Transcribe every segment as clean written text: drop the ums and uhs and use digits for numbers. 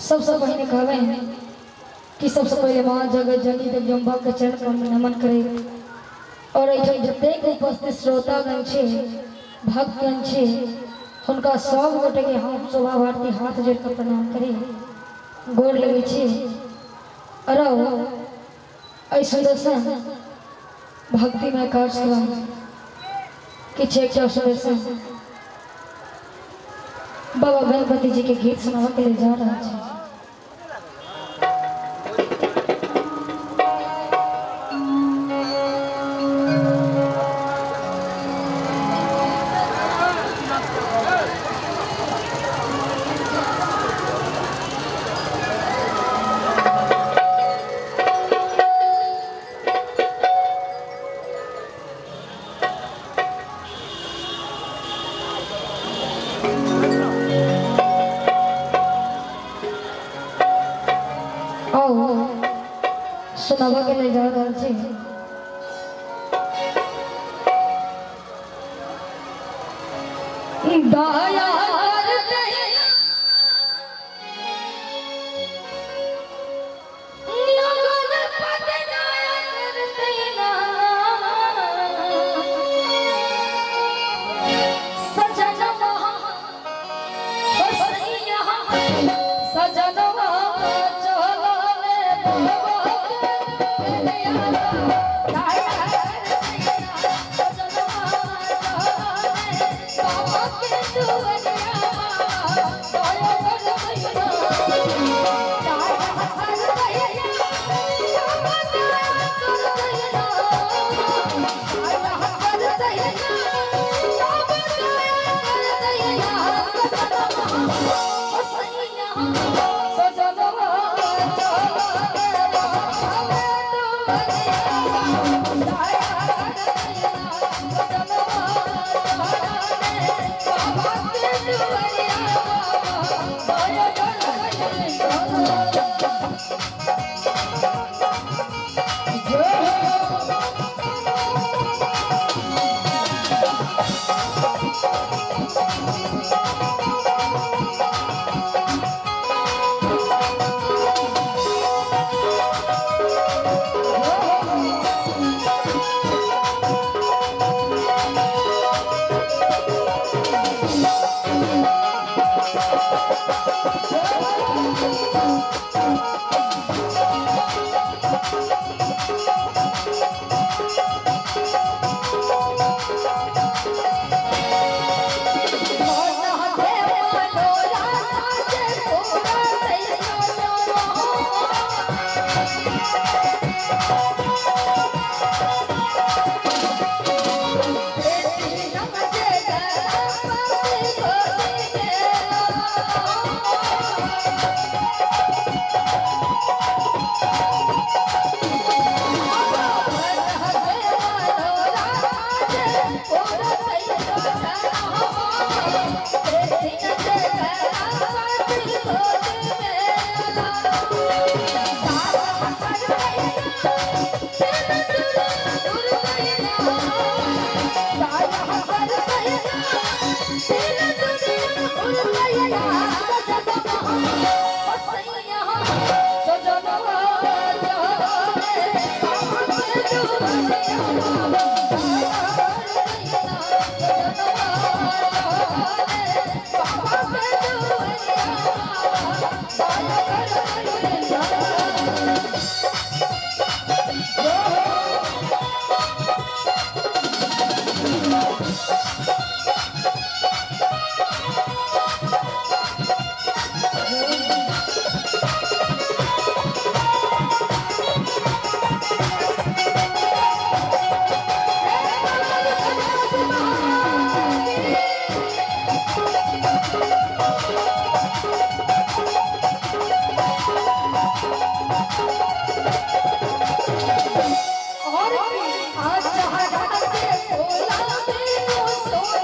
सबसे पहले कहवे कि सबसे पहले माँ जगत जननी जगदम्बा के चरण कमल नमन करे और एहिठाम जतेक उपस्थित श्रोतागण छै, भक्तगण छै, हुनका सब गोटे के हम शोभा भारती हाथ जोड़ के प्रणाम करे गोर लगै छी। और एहि सुंदर सा भक्तिमय कार्यक्रम किछु एकटा सुंदर सा बाबा गणपति जी के गीत सुनाबऽ के लिए जा रहल छी। सुनाबऽ के लिए जा रहल छी। दया और आज जहाँ के बोला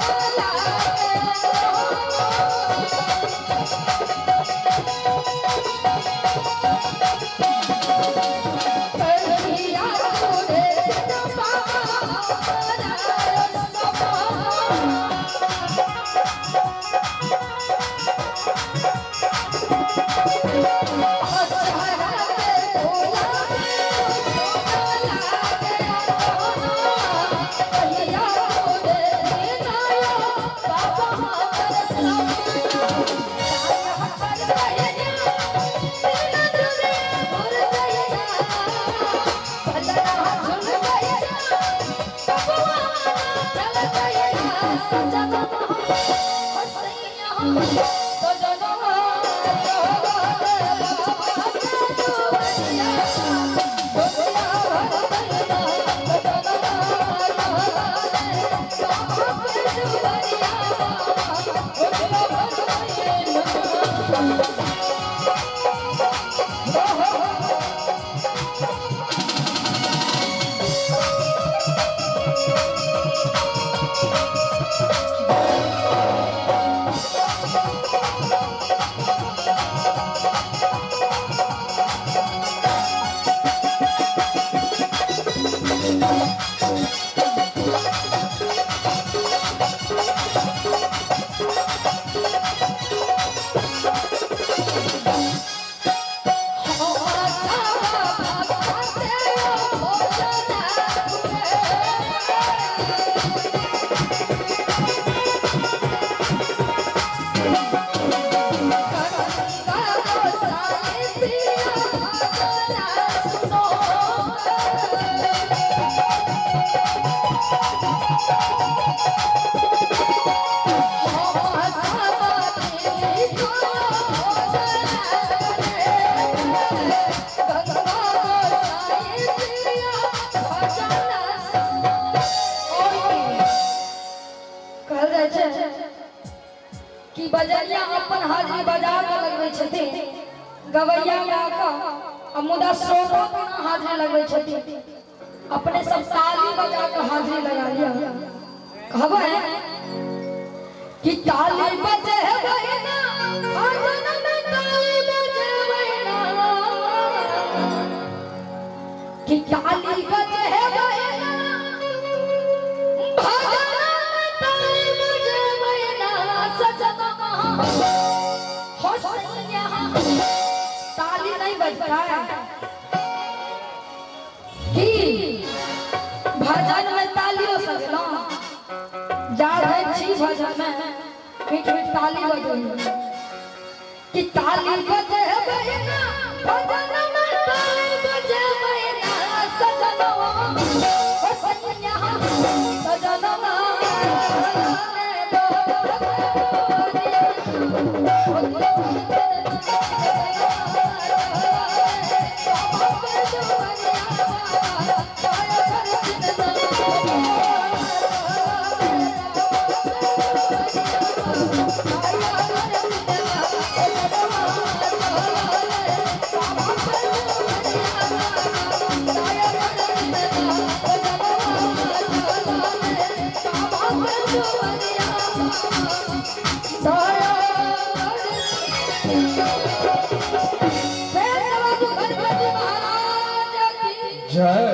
कहल जाइ छै कि बजरिया अपन हाजिरी बजा कऽ लगबै छथिन, गवैया गा कऽ, आ मुदा श्रोता केना हाजिरी लगबै छथिन? अपने सब ताली बजा कऽ हाजिरी लगा लिअ। कहबै कि ताली बजेबै ना, भजन में ताली बजेबै ना, कि ताली बजेबै ना, भजन में ताली बजेबै ना, सजना हो सैया। ताली नहीं बजता है कि भजन में तालियो सजना जा रहल छी, भजन में मीठ मीठ ताली बजै कि ताली बजेबै ना, भजन में ताली बजेबै ना, सजनवा हो सैया, सजनवा। जय।